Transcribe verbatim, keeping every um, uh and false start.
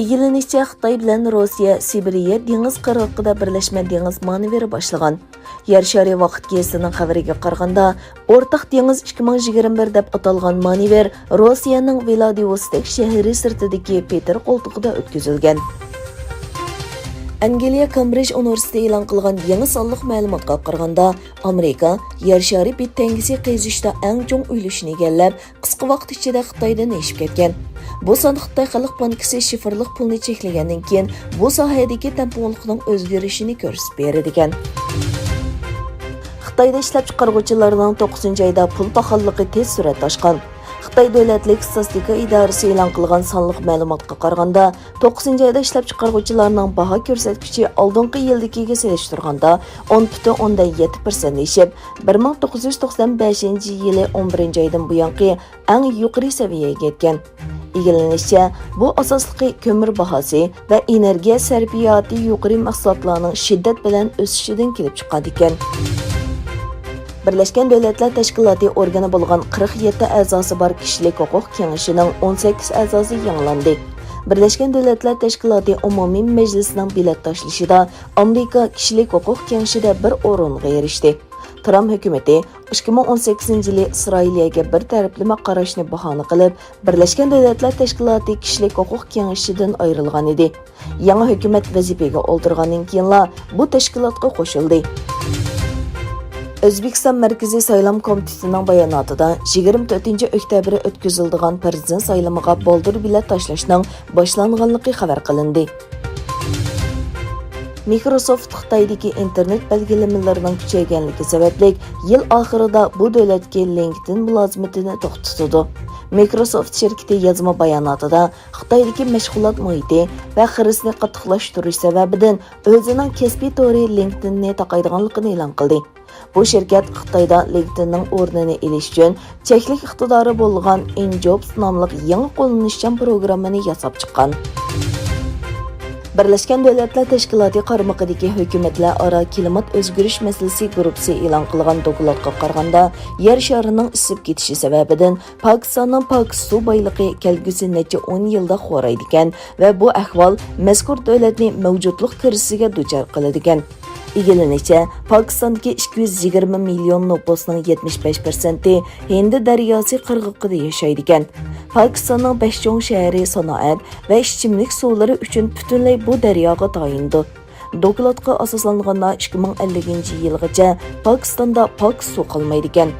ئىگىلىنىشىچە، خىتاي بىلەن روسىيە سىبىرىيە دېڭىز قىرغىقىدا بىرلەشمە دېڭىز مانېۋىرى باشلىغان. يەر شارى ۋاقىت گېزىتىنىڭ خەۋىرىگە قارىغاندا، ئورتاق دېڭىز ئىككى مىڭ يىگىرمە بىر دەپ ئاتالغان مانېۋىر روسىيەنىڭ ۋىلادىۋوستوك شەھىرى سىرتىدىكى پېتىر قولتۇقىدا ئۆتكۈزۈلگەن. ئەنگلىيە كامبرىج ئۇنىۋېرسىتېتى ئېلان قىلغان يېڭى سانلىق مەلۇماتقا قارىغاندا، ئامېرىكا يەر شارى بېت تەڭگىسى قېزىشتا ئەڭ چوڭ ئۈلۈشنى ئىگىلەپ، قىسقا ۋاقىت ئىچىدە خىتايدىن ئېشىپ كەتكەن. بۇ سان خىتاي خەلق بانكىسى شىفىرلىق پۇلنى چەكلىگەندىن كېيىن، بۇ ساھەدىكى تەڭپۇڭلۇقنىڭ ئۆزگىرىشىنى كۆرسىتىپ بېرىدىكەن. خىتايدا ئىشلەپچىقارغۇچىلارنىڭ توققۇزىنچى ئايدا پۇل پاخاللىقى تېز سۈرئەتتە ئاشقان. خىتاي دۆلەتلىك ئىستاتىستىكا ئىدارىسى ئېلان قىلغان سانلىق مەلۇماتقا قارىغاندا، توققۇزىنچى ئايدا ئىشلەپچىقارغۇچىلارنىڭ باھا كۆرسەتكۈچى ئالدىنقى يىلدىكىگە سېلىشتۇرغاندا ئون پۈتۈن ئوندىن يەتتە پىرسەنت ئېشىپ، بىر مىڭ توققۇز يۈز توقسان بەشىنچى يىلى ئون بىرىنچى ئايدىن بۇيانقى ئەڭ يۇقىرى سەۋىيەگە يەتكەن. ئىگىلىنىشىچە، بۇ ئاساسلىقى كۆمۈر باھاسى ۋە ئېنېرگىيە سەرپىياتى يۇقىرى مەھسۇلاتلارنىڭ شىددەت بىلەن ئۆسۈشىدىن كېلىپ چىققانىكەن. بىرلەشكەن دۆلەتلەر تەشكىلاتى ئورگىنى بولغان قىرىق يەتتە ئەزاسى بار كىشىلىك ھوقۇق كېڭىشىنىڭ ئون سەككىز ئەزاسى يېڭىلاندى. بىرلەشكەن دۆلەتلەر تەشكىلاتى ئومۇمىي مەجلىسىنىڭ بېلەت تاشلىشىدا ئامېرىكا كىشىلىك ھوقۇق كېڭىشىدە بىر ئورۇنغا ئېرىشتى. ترامپ ھۆكۈمىتى ئىككى مىڭ ئون سەككىزىنچى يىلى ئىسرائىلىيەگە بىر تەرەپلىمە قاراشنى باھانە قىلىپ، بىرلەشكەن دۆلەتلەر تەشكىلاتى كىشىلىك ھوقۇق كېڭىشىدىن ئايرىلغان ئىدى. يېڭى ھۆكۈمەت ۋەزىپىگە ئولتۇرغاندىن كېيىنلا بۇ تەشكىلاتقا قوشۇلدى. ئۆزبېكىستان مەركىزىي سايلام كومىتېتىنىڭ باياناتىدا يىگىرمە تۆتىنچى ئۆكتەبىر ئۆتكۈزۈلىدىغان پىرېزىدېنت سايلىمىغا بالدۇر بېلەت تاشلاشنىڭ باشلانغانلىقى خەۋەر قىلىندى. مىكروسوفت خىتايدىكى ئىنتېرنېت بەلگىلىمىلىرىنىڭ كۈچەيگەنلىكى سەۋەبلىك، يىل ئاخىرىدا بۇ دۆلەتكە لىنكدىن مۇلازىمىتىنى توختىتىدۇ. مىكروسوفت شىركىتى يازما باياناتىدا خىتايدىكى مەشغۇلات مۇھىتى ۋە خىرىسنى قاتتىقلاشتۇرۇش سەۋەبىدىن ئۆزىنىڭ كەسپىي تورى لىنكدىننى تاقايدىغانلىقىنى ئېلان قىلدى. بۇ شىركەت خىتايدا لىنكدىننىڭ ئورنىنى ئېلىش ئۈچۈن چەكلىك ئىقتىدارى بولغان ئىنجوبس ناملىق يېڭى قوللىنىشچان پروگراممىنى ياساپ چىققان. بىرلەشكەن دۆلەتلەر تەشكىلاتى قارمىقىدىكى ھۆكۈمەتلەر ئارا كىلىمات ئۆزگىرىش مەسىلىسى گۇرۇپپىسى ئېلان قىلغان دوكلاتقا قارىغاندا، يەر شارىنىڭ ئىسسىپ كېتىشى سەۋەبىدىن پاكىستاننىڭ پاكىز سۇ بايلىقى كەلگۈسى نەچچە ئون يىلدا خورايدىكەن ۋە بۇ ئەھۋال مەزكۇر دۆلەتنى مەۋجۇتلۇق كىرىزىسىگە دۇچار قىلىدىكەن. ئىگىلىنىشىچە، پاكىستاندىكى ئىككى يۈز يىگىرمە مىليون نوپۇسنىڭ يەتمىش بەش پىرسەنتى ھىندى دەرياسى قىرغىقىدا ياشايدىكەن. پاكىستاننىڭ بەش چوڭ شەھىرى سانائەت ۋە ئىچىملىك سۇلىرى ئۈچۈن پۈتۈنلەي بۇ دەرياغا تايىنىدۇ. دوكلاتقا ئاساسلانغاندا، ئىككى مىڭ ئەللىكىنچى يىلغىچە پاكىستاندا پاكىز سۇ قالمايدىكەن.